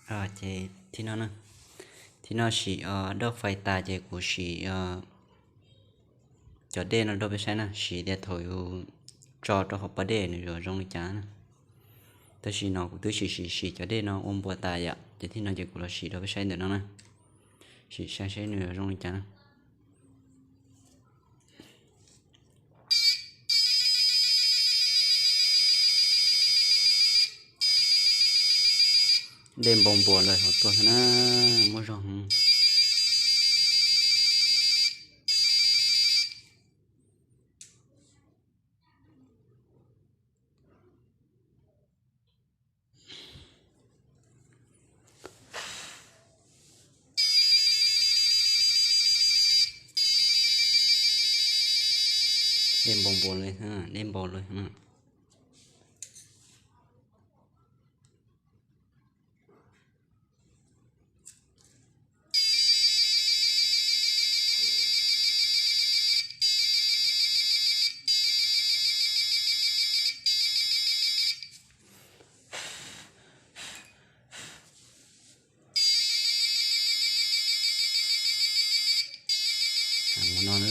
Ces thib no na, thib no sim doj fais tas ces kuv sim cov dej no rau peb saib na, sim tias thaum yus tso rau hauv pas dej nws yuav zoo li cas na. Tab sis no kuv twb sim sim sim cov dej no ua npuas tas yom, ces thib no ces kuv los sim rau peb saib ntawm no na, sim saib seb nws yuav zoo li cas na. Dej npau npuas lawm hauv tuaj xwb na, muaj zog. Dej npau npuas li, dej npau li. Mus no na.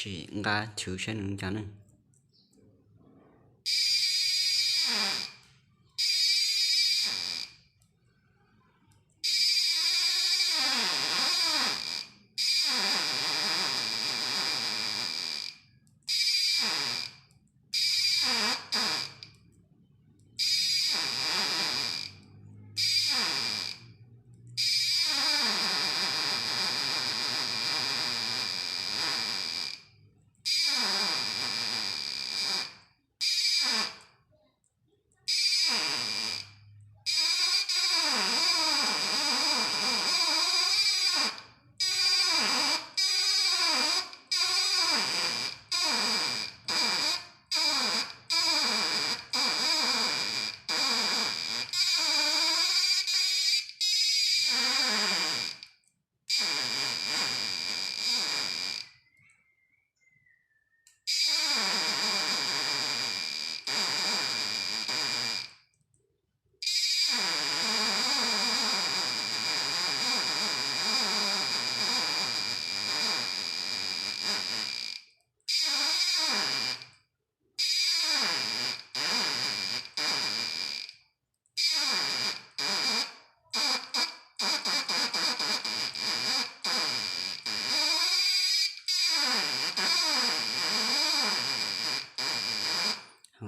Sim nqa chwv saib nws li cas ne.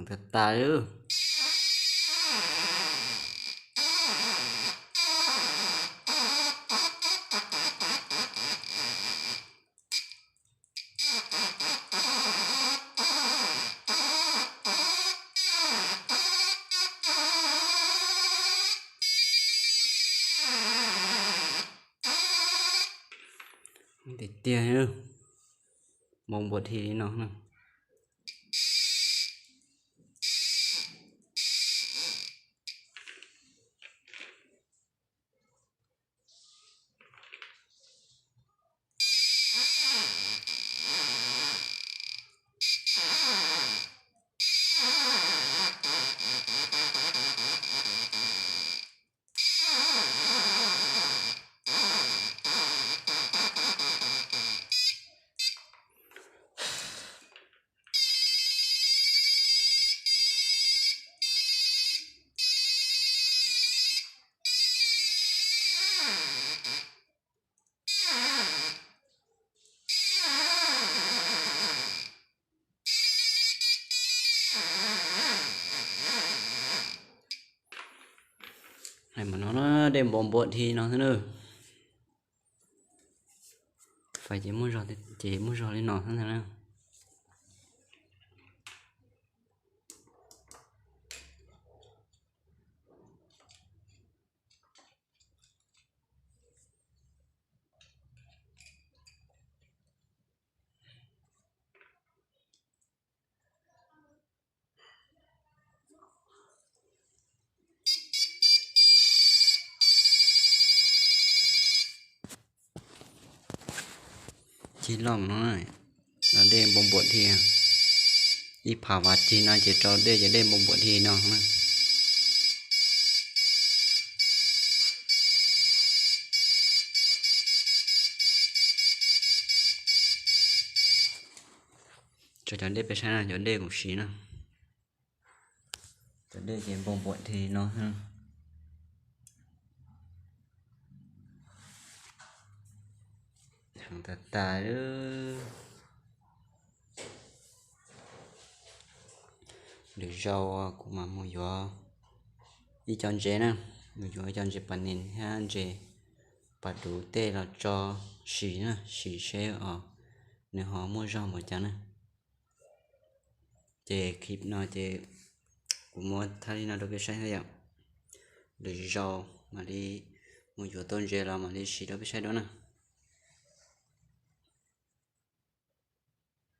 Tag tas li. Tiag tiag, npau npuas dhia li no na. Hais mus no na, dej npau npuas dhia no xwb na. Fais ces muaj zog, ces muaj zog li no xwb ntag na. Cig loj no, los dej npau npuam dhi. Ib phav vas cig no ces rau dej ces dej npau npuam dhi no na. Tso cov dej peb saib no, cov dej kuv siv na. Cov dej ces npau npuam dhi no. Heev tas tas. Lwm zaus kuv mam mus yuav ib co ntses na, mus yuav ib co ntses pas nis thiab ntses pas duv tej los tso sim na, sim seb os nws ho muaj zog npaum cas na. Ces clip no ces kuv muab thaij li no rau peb saib thiab yom. Lwm zaus mam li mus yuav tau ntses los mam li siv rau peb saib dua na.